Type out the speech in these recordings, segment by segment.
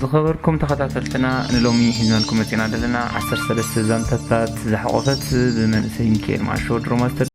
ዝኸበርኩም ተኸታተልትና፣ ንሎሚ ሒዝናልኩም መጺና ዘለና ዓሰርተ ሰለስተ ዛንታታት ዝሓቖፈት ብመንእሰይ ሚካኤል መዓሾ ድሮማ ዝተደ-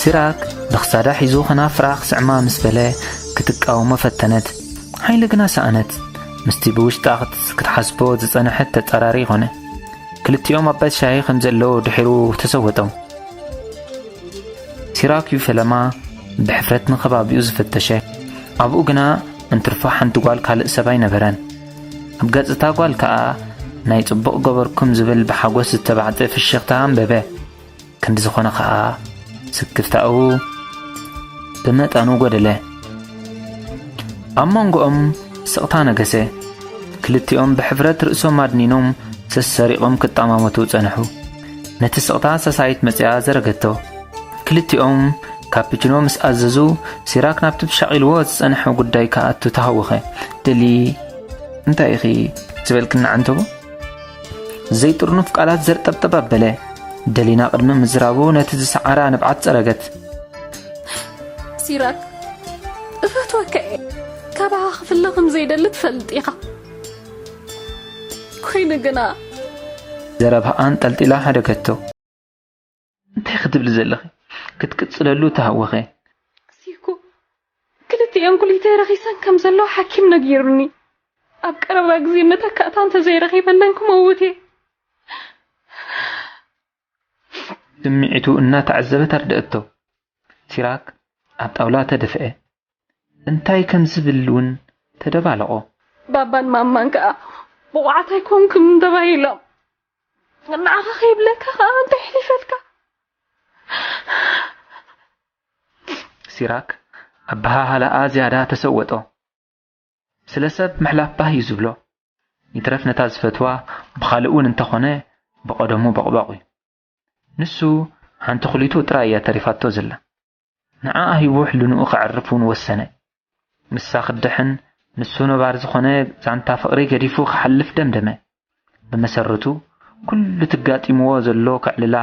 ሲራክ ብኽሳዳ ሒዙ ከናፍራ ክስዕማ ምስ በለ ክትቃወሞ ፈተነት። ሓይሊ ግና ሰኣነት። ምስቲ ብውሽጣ ክት-፣ ክትሓስቦ ዝጸንሐት ተጻራሪ ይኾነ። ክልቲኦም ኣብ ቤት ሻሂ ከም ዘለዉ ድሒሩ ተሰወጦም። ሲራክ እዩ ፈለማ ብሕፍረት ንኸባቢኡ ዝፈተሸ። ኣብኡ ግና እንትርፎ ሓንቲ ጓል ካልእ ሰብ ኣይነበረን። ኣብ ገጽ እታ ጓል ከኣ ናይ ጽቡቕ ገበርኩም ዝብል ብሓጎስ ዝተባዕጠ ፍሽኽታ ኣንበበ። ክንዲ ዝኾነ ከኣ ስክፍታኡ ብመጠኑ ጎደለ። ኣብ መንጎኦም ስቕታ ነገሰ። ክልቲኦም ብሕፍረት ርእሶም ኣድኒኖም ሰሰሪቖም ክጠማመቱ ጸንሑ። ነቲ ስቕታ ሰሳይት መጺኣ ዘረገቶ። ክልቲኦም ካፒችኖ ምስ ኣዘዙ፣ ሲራክ ናብቲ ብሻቒልዎ ዝጸንሐ ጉዳይ ክኣቱ ተሃወኸ። ደሊ፣ እንታይ ኢኺ ዝበልክና ዓንተቦ? ዘይጥርኑፍ ቃላት ዘርጠብጠብ ኣበለ። ደሊና ቅድሚ ምዝራቡ ነቲ ዝሰዓራ ንብዓት ጸረገት። ሲራክ፣ እፈትወካ እየ። ካባኻ ክፍለ ከም ዘይደሊ ትፈልጥ ኢኻ። ኮይኑ ግና ዘረባኣ ኣንጠልጢላ ሓደገቶ። እንታይ ክትብሊ ዘለኺ? ክትቅጽለሉ ተሃወኸ። ሲኩ፣ ክልቲኤን ኩሊተይ ረኺሰን ከም ዘለዋ ሓኪም ነጊሩኒ። ኣብ ቀረባ ግዜ መተካእታ እንተዘይረኺበለን ክመውት እየ። ስምዒቱ እናተዓዘበት ኣርደእቶ። ሲራክ ኣብ ጣውላ ተደፍአ። እንታይ ከም ዝብል እውን ተደባለቖ። ባባን ማማን ከኣ ብቑዓት ኣይኮንኩምን ተባሂሎም። ንዓኻ ከይብለካ ከኣ እንታይ ሕሊፈልካ? ሲራክ ኣበሃህላኣ ዝያዳ ተሰወጦ። ስለ ሰብ ምሕላፍ ባህ እዩ ዝብሎ። ይትረፍ ነታ ዝፈትዋ ብኻልእ እውን እንተኾነ ብቐደሙ በቕባቕ እዩ። ንሱ ሓንቲ ኩሊቱ ጥራይ እያ ተሪፋቶ ዘላ። ንዓኣ ሂቡ ሕልንኡ ከዕርፍ እውን ወሰነ። ንሳ ክድሕን ንሱ ነባሪ ዝኾነ ዛንታ ፍቕሪ ገዲፉ ክሓልፍ ደምደመ። ብመሰረቱ ኩሉ ትጋጢምዎ ዘሎ ከዕልላ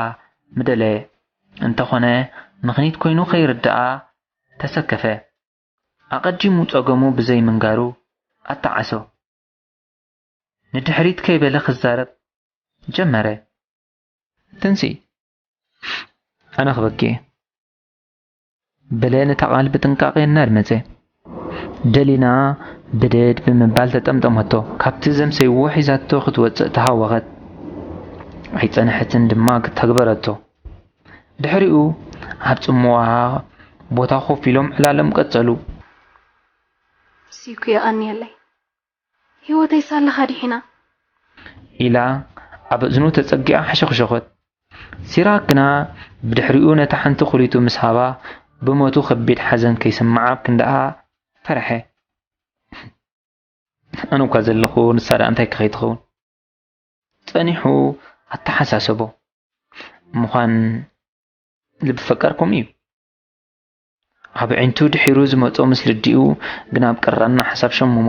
ምደለየ። እንተኾነ ምኽኒት ኮይኑ ከይርድኣ ተሰከፈ። ኣቐዲሙ ጸገሙ ብዘይ ምንጋሩ ኣተዓሶ። ንድሕሪት ከይበለ ክዛረብ ጀመረ። ትንሲ፣ ኣነ ክበኪ እየ። በለ ነታ ቃል ብጥንቃቄ እናድመጸ። ደሊና ብድድ ብምባል ተጠምጠመቶ። ካብቲ ዘምሰይዎ ሒዛቶ ክትወጽእ ተሃወኸት። ኣይጸንሐትን ድማ ተግበረቶ። ድሕሪኡ ኣብ ጽምዋ ቦታ ኮፍ ኢሎም ዕላሎም ቀጸሉ። ሲኩ የቐንየለይ። ህይወተይ ሳላኻ ድሒና። ኢላ ኣብ እዝኑ ተጸጊዓ ሓሸኹሸኾት። ሲራክ ግና ብድሕሪኡ ነታ ሓንቲ ኩሊቱ ምስ ሃባ ብሞቱ ከቢድ ሓዘን ከይስምዓ ክንደኣ ፈርሐ። ኣነ እኳ ዘለኹ ንሳ ደኣ እንታይ ከኸይትኸውን? ጸኒሑ ኣተሓሳሰቦ። ምዃን ልቢ ፈቃር ከምኡ እዩ። ኣብ ዕንቱ ድሒሩ ዝመጾ ምስ ልዲኡ ግን ኣብ ቀራና ሓሳብ ሸምሞ።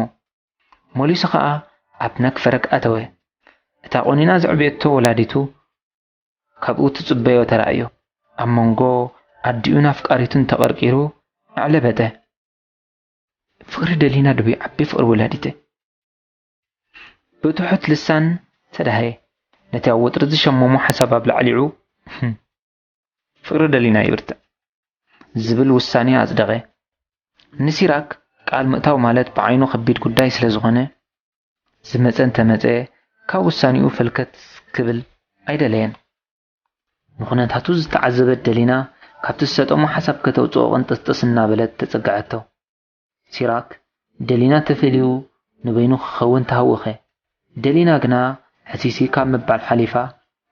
መሊሱ ኸኣ ኣብ ነክ ፈረግ ኣተወ። እታ ቆኒና ዘዕበየቶ ወላዲቱ ካብኡ ትጽበዮ ተራእዮ። ኣብ መንጎ ኣዲኡን ኣፍቃሪቱን ተቐርቂሩ ኣዕለበጠ። ፍቕሪ ደሊና ድዩ ዓቢ ፍቕሪ ወላዲተ? ብትሑት ልሳን ተዳህየ። ነቲ ኣብ ወጥሪ ዝሸመሞ ሓሳብ ኣብ ላዕሊዑ፣ "ህም፣ ፍቕሪ ደሊና ይብርትዕ" ዝብል ውሳኔ ኣጽደቐ። ንሲራክ ቃል ምእታው ማለት ብዓይኑ ከቢድ ጉዳይ ስለ ዝኾነ፣ ዝመጸ እንተመጸ ካብ ውሳኔኡ ፈልከት ክብል ኣይደለየን። ንኹነታቱ ዝተዓዘበት ደሊና ካብቲ ዝሰጠሞ ሓሳብ ከተውጽኦ ቅንጥስጥስ እናበለት ተጸግዐቶ። ሲራክ ደሊና ተፈልዩ ንበይኑ ክኸውን ተሃወኸ። ደሊና ግና ሕሲሲ ካብ ምባል ሓሊፋ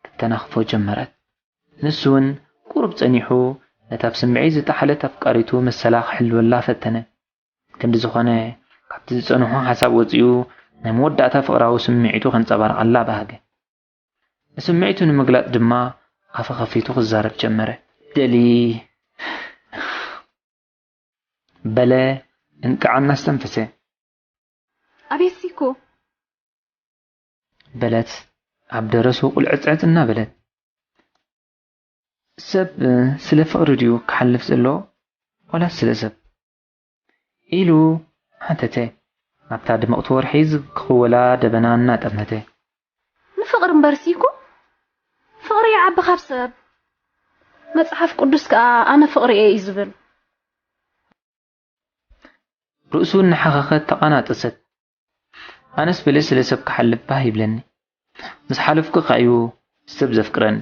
ክተናኽፎ ጀመረት። ንሱ እውን ቁሩብ ጸኒሑ ነታ ብስምዒት ዝጠሓለት ኣፍቃሪቱ መሰላ ክሕልወላ ፈተነ። ክንዲ ዝኾነ ካብቲ ዝጸንሖ ሓሳብ ወጺኡ ናይ መወዳእታ ፍቕራዊ ስምዒቱ ከንጸባርቐላ በሃገ። ንስምዒቱ ንምግላጽ ድማ ኣፉ ከፊቱ ክዛረብ ጀመረ። ደሊ በለ እንቅዓ እናስተንፈሰ። ኣቤት ሲኮ! በለት ኣብ ደረሱ ቁልዕጽዕጽ እናበለት። ሰብ ስለ ፍቕሪ ድዩ ክሓልፍ ዘሎ ዋላስ ስለ ሰብ? ኢሉ ሓተተ ናብታ ድምቕቲ ወርሒ ዝክኽወላ ደበና እናጠመተ። ንፍቕሪ እምበር ሲኮ! ፍቕሪ ይዓቢ ካብ ሰብ። መጽሓፍ ቅዱስ ከኣ ኣነ ፍቕሪ እየ እዩ ዝብል። ርእሱ እናሓኸኸት ተቓናጠሰት። ኣነስ በለ ስለ ሰብ ክሓልፍ ባህ ይብለኒ። ምስ ሓለፍኩ ከኣ እዩ ሰብ ዘፍቅረኒ።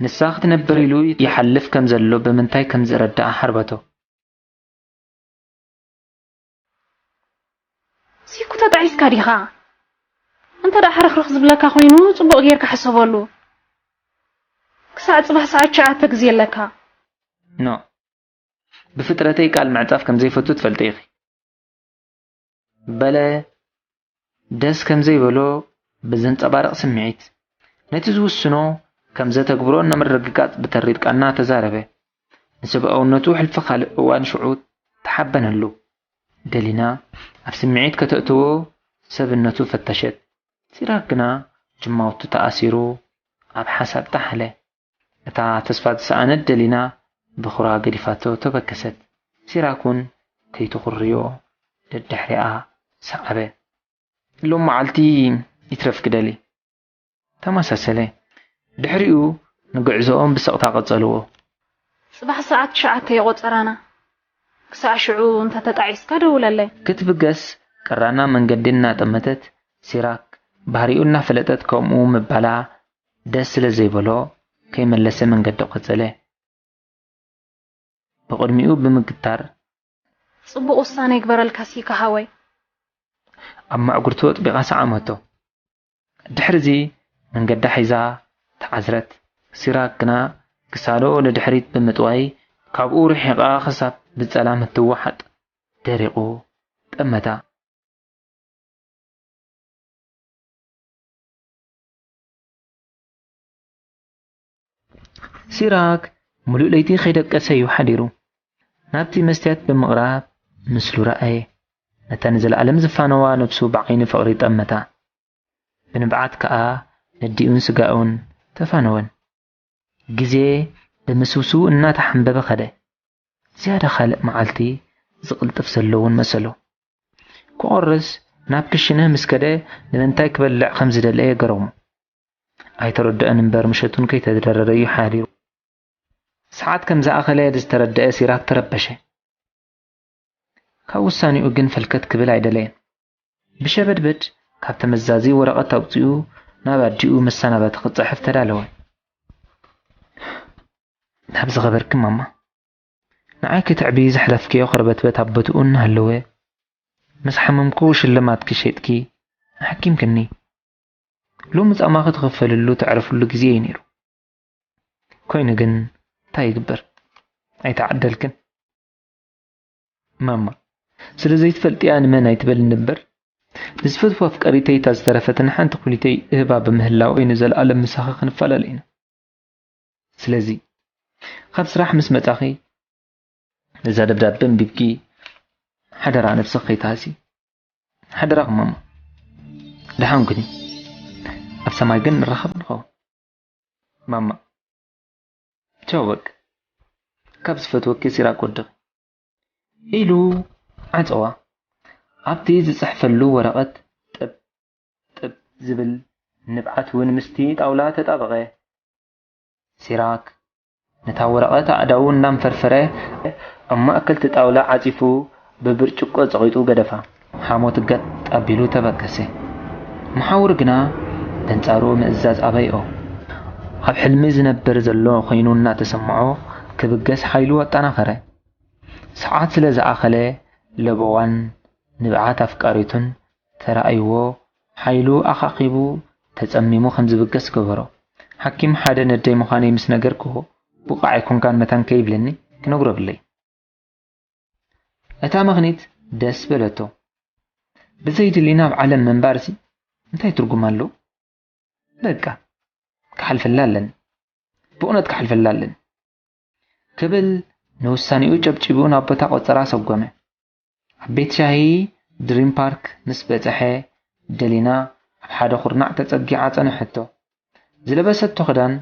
ንሳ ክትነብር ኢሉ ይሓልፍ ከም ዘሎ ብምንታይ ከም ዝረዳኣ ሓርበቶ። ሲኩ ተጣዒስካ ዲኻ? እንተ ደኣ ሕርኽርኽ ዝብለካ ኮይኑ ጽቡቕ ጌርካ ሕሰበሉ። ክሳዕ ጽባሕ ሰዓት ትሽዓተ ግዜ ኣለካ። ኖ። ብፍጥረተይ ቃል ምዕጻፍ ከም ዘይፈቱ ትፈልጢ ኢኺ። በለ ደስ ከም ዘይበሎ ብዘንጸባርቕ ስምዒት፣ ነቲ ዝውስኖ ከም ዘተግብሮ እናምርግጋጽ ብተሪር ቃና ተዛረበ። ንሰብኣውነቱ ሕልፊ ካልእ እዋን ሽዑ ተሓበነሉ። ደሊና ኣብ ስምዒት ከተእትዎ ሰብነቱ ፈተሸት። ሲራክ ግና ጅማውቱ ተኣሲሩ ኣብ ሓሳብ ጠሓለ። እታ ተስፋ ዝሰኣነት ደሊና ብኹራ ገዲፋቶ ተበገሰት። ሲራክ እውን ከይትኹርዮ ደድሕሪኣ ሰዓበ። ሎም መዓልቲ ይትረፍኪ ደሊ። ተመሳሰለ። ድሕሪኡ ንግዕዞኦም ብስቕታ ቀጸልዎ። ጽባሕ ሰዓት ትሽዓተ የቖጸራና። ክሳዕ ሽዑ እንተ ተጣዒስካ ደውለለይ። ክትብገስ ቀራና መንገዲ እናጠመተት ሲራክ ባህሪኡ እናፈለጠት ከምኡ ምባላ ደስ ስለ ዘይበሎ ከይመለሰ መንገዲ ቀጸለ። ብቕድሚኡ ብምግታር ጽቡቕ ውሳነ ይግበረልካ ሲካ ሓወይ። ኣብ ማዕጉርቱ ኣጥቢቓ ሰዓመቶ። ድሕሪዚ መንገዳ ሒዛ ተዓዝረት። ሲራክ ግና ክሳዶ ንድሕሪት ብምጥዋይ ካብኡ ርሒቓ ክሳብ ብጸላም እትወሓጥ ደሪቑ ጠመታ። ሲራክ ሙሉእ ለይቲ ከይደቀሰ እዩ ሓዲሩ። ናብቲ መስትያት ብምቕራብ ምስሉ ረኣየ። ነታ ንዘለኣለም ዝፋነዋ ነብሱ ብዓይኒ ፍቕሪ ጠመታ። ብንብዓት ከኣ ነዲኡን ስጋኡን ተፋነወን። ግዜ ብምስውስው እናተሓንበበ ኸደ። ዝያዳ ካልእ መዓልቲ ዝቕልጥፍ ዘሎ እውን መሰሎ። ክቖርስ ናብ ክሽነ ምስ ከደ ንምንታይ ክበልዕ ከም ዝደለየ ገረሙ። ኣይተረድኦን እምበር ምሸቱን ከይተደረረ እዩ ሓዲሩ። ሰዓት ከም ዝኣኸለ ዝተረደአ ሲራክ ተረበሸ። ካብ ውሳኔኡ ግን ፈልከት ክብል ኣይደለየን። ብሸበድበድ ካብ ተመዛዚ ወረቐት ኣውጺኡ ናብ ኣዲኡ መሰናበቲ ክጽሕፍ ተዳለወ። ናብ ዝኸበርኪ ማማ፣ ንዓይ ክትዕቢ ዘሕለፍክዮ ክርበትበት ኣብ ቦትኡ እናሃለወ፣ ምስ ሓመምኩ ሽልማትኪ ሸይጥኪ ኣሕኪምክኒ። ሎሚ ጻማኺ ትኽፈልሉ ተዕርፍሉ ግዜ እዩ ነይሩ። ኮይኑ ግን እንታይ ይግበር? ኣይተዓደልክን። ማማ፣ ስለ ዘይትፈልጥያ ንመን ኣይትበልኒ እምበር፣ ንዝፈትዋ ኣፍቃሪተይ እታ ዝተረፈትን ሓንቲ ኩሊተይ እህባ ብምህላወይ ንዘለኣለም ምሳኺ ክንፈላለ ኢና። ስለዚ፣ ካብ ስራሕ ምስ መጻኺ፣ ነዛ ደብዳበ ኣንቢብኪ፣ ሓደራ ነብስኺ ከይትሃሲ። ሓደራኹም ማማ። ደሓን ኩኒ። ኣብ ሰማይ ግን ንራኸብ ንኸውን። ማማ። ቻው በቃ። ካብ ዝፈትወኪ ሲራክ ወድኺ። ኢሉ ዓጸዋ። ኣብቲ ዝጽሕፈሉ ወረቐት ጥብ ጥብ ዝብል ንብዓት እውን ምስቲ ጣውላ ተጣበቐ። ሲራክ ነታ ወረቐት ኣእዳዉ እናንፈርፈረ ኣብ ማእከል እቲ ጣውላ ዓጺፉ ብብርጭቆ ጸቒጡ ገደፋ። ሓሞት ገጥ ኣቢሉ ተበገሰ። መሓውር ግና በንጻሩ ምእዛዝ ኣበይኦ። ኣብ ሕልሚ ዝነብር ዘሎ ኮይኑ እናተሰምዖ ክብገስ ሓይሉ ኣጠናኸረ። ሰዓት ስለ ዝኣኸለ ለበዋን ንብዓት ኣፍቃሪቱን ተራእይዎ ሓይሉ ኣኻኺቡ ተጸሚሙ ከም ዝብገስ ገበሮ። ሓኪም ሓደ ነደይ ምዃነይ ምስ ነገርክዎ፣ ብቑዕ ኣይኮንካን መታን ከይብለኒ ክነግሮ የብለይ። እታ መኽኒት ደስ በለቶ። ብዘይድሊ ናብ ዓለም ምንባርሲ እንታይ ትርጉም ኣለዎ? በቃ፣ ክሓልፈላ ኣለኒ። ብእውነት ክሓልፈላ ኣለኒ። ክብል ንውሳኔኡ ጨብጪቡ ናብ ቦታ ቆጸራ ሰጎመ። ኣብ ቤት ሻሂ ድሪም ፓርክ ምስ በጽሐ፣ ደሊና ኣብ ሓደ ኩርናዕ ተጸጊዓ ጸንሐቶ። ዝለበሰቶ ክዳን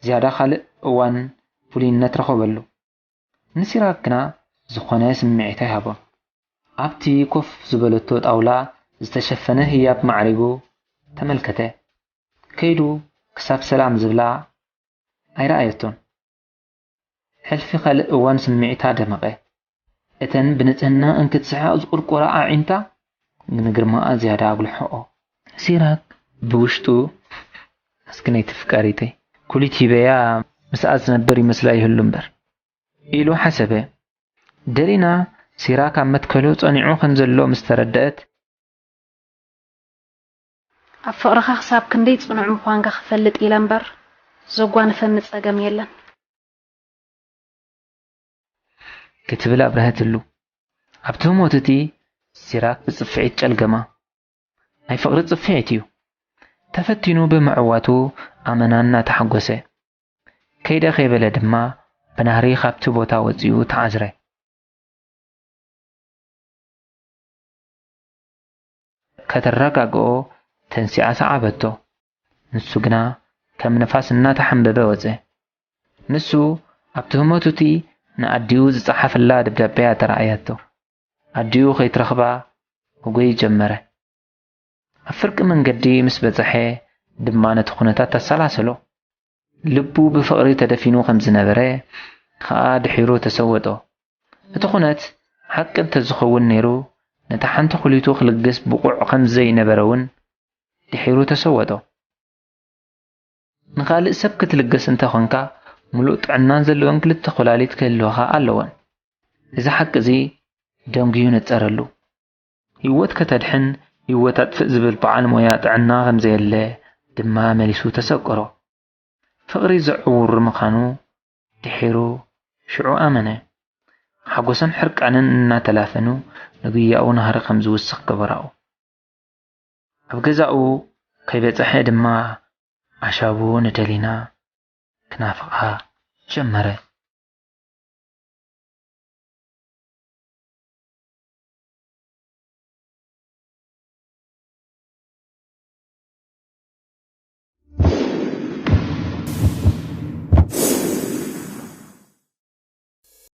ዝያዳ ካልእ እዋን ፍሉይነት ረኸበሉ። ንሲራክ ግና ዝኾነ ስምዒት ኣይሃቦን። ኣብቲ ኮፍ ዝበለቶ ጣውላ ዝተሸፈነ ህያብ ማዕሪጉ ተመልከተ። ከይዱ ክሳብ ሰላም ዝብላ፣ ኣይረኣየቶን። ሕልፊ ካልእ እዋን ስምዒታ ደመቐ። እተን ብንጽህና እንክትስሕቕ ዝቁርቁራ ኣዒንታ ንግርማኣ ዝያዳ ኣጉልሐኦ። ሲራክ ብውሽጡ፣ "እስኪ ነይቲ ፍቃሪተይ ኩሊት ሂበያ ምስኣ ዝነብር ይመስላ ይህሉ እምበር" ኢሉ ሓሰበ። ደሊና ሲራክ ኣብ መትከሉ ጸኒዑ ከም ዘሎ ምስ ተረደአት፣ "ኣብ ፍቕርኻ ክሳብ ክንደይ ጽኑዕ ምዃንካ ክፈልጥ ኢለ እምበር ዘጓንፈኒ ጸገም የለን" ክትብል ኣብረሀትሉ። ኣብቲ ህሞት እቲ ሲራክ ብጽፍዒት ጨልገማ። ናይ ፍቕሪ ጽፍዒት እዩ። ተፈቲኑ ብምዕዋቱ ኣመና እናተሓጎሰ። ከይደ ከይበለ ድማ ብናህሪ ካብቲ ቦታ ወጺኡ ተዓዝረ። ከተረጋግኦ ተንሲኣ ሰዓበቶ። ንሱ ግና ከም ንፋስ እናተሓምበበ ወጸ። ንሱ ኣብ ትህሞቱ እቲ ንኣዲኡ ዝጸሓፈላ ደብዳቤ እያ ተራእያቶ። ኣዲኡ ከይትረኽባ ክጎይ ጀመረ። ኣብ ፍርቂ መንገዲ ምስ በጽሐ ድማ ነቲ ኩነታት ኣሰላሰሎ። ልቡ ብፍቕሪ ተደፊኑ ከም ዝነበረ ከኣ ድሒሩ ተሰወጦ። እቲ ኩነት ሓቂ እንተዝኸውን ነይሩ፣ ነታ ሓንቲ ኩሊቱ ክልግስ ብቑዕ ከም ዘይነበረ እውን ድሒሩ ተሰወጦ። ንኻልእ ሰብ ክትልገስ እንተ ኾንካ፣ ምሉእ ጥዕናን ዘለወን ክልተ ኩላሊት ክህልወኻ ኣለወን። እዚ ሓቂ እዚ ደንጉዩ ነጸረሉ። ህይወት ከተድሕን ህይወት ኣጥፍእ ዝብል በዓል ሞያ ጥዕና ከም ዘየለ ድማ መሊሱ ተሰቆሮ። ፍቕሪ ዘዕውር ምዃኑ ድሒሩ ሽዑ ኣመነ። ሓጎስን ሕርቃንን እናተላፈኑ ንጉያኡ ናህሪ ከም ዝውስኽ ገበራኡ። ኣብ ገዛኡ ከይበጽሐ ድማ ኣሻቡ ንደሊና ክናፍቓ ጀመረ።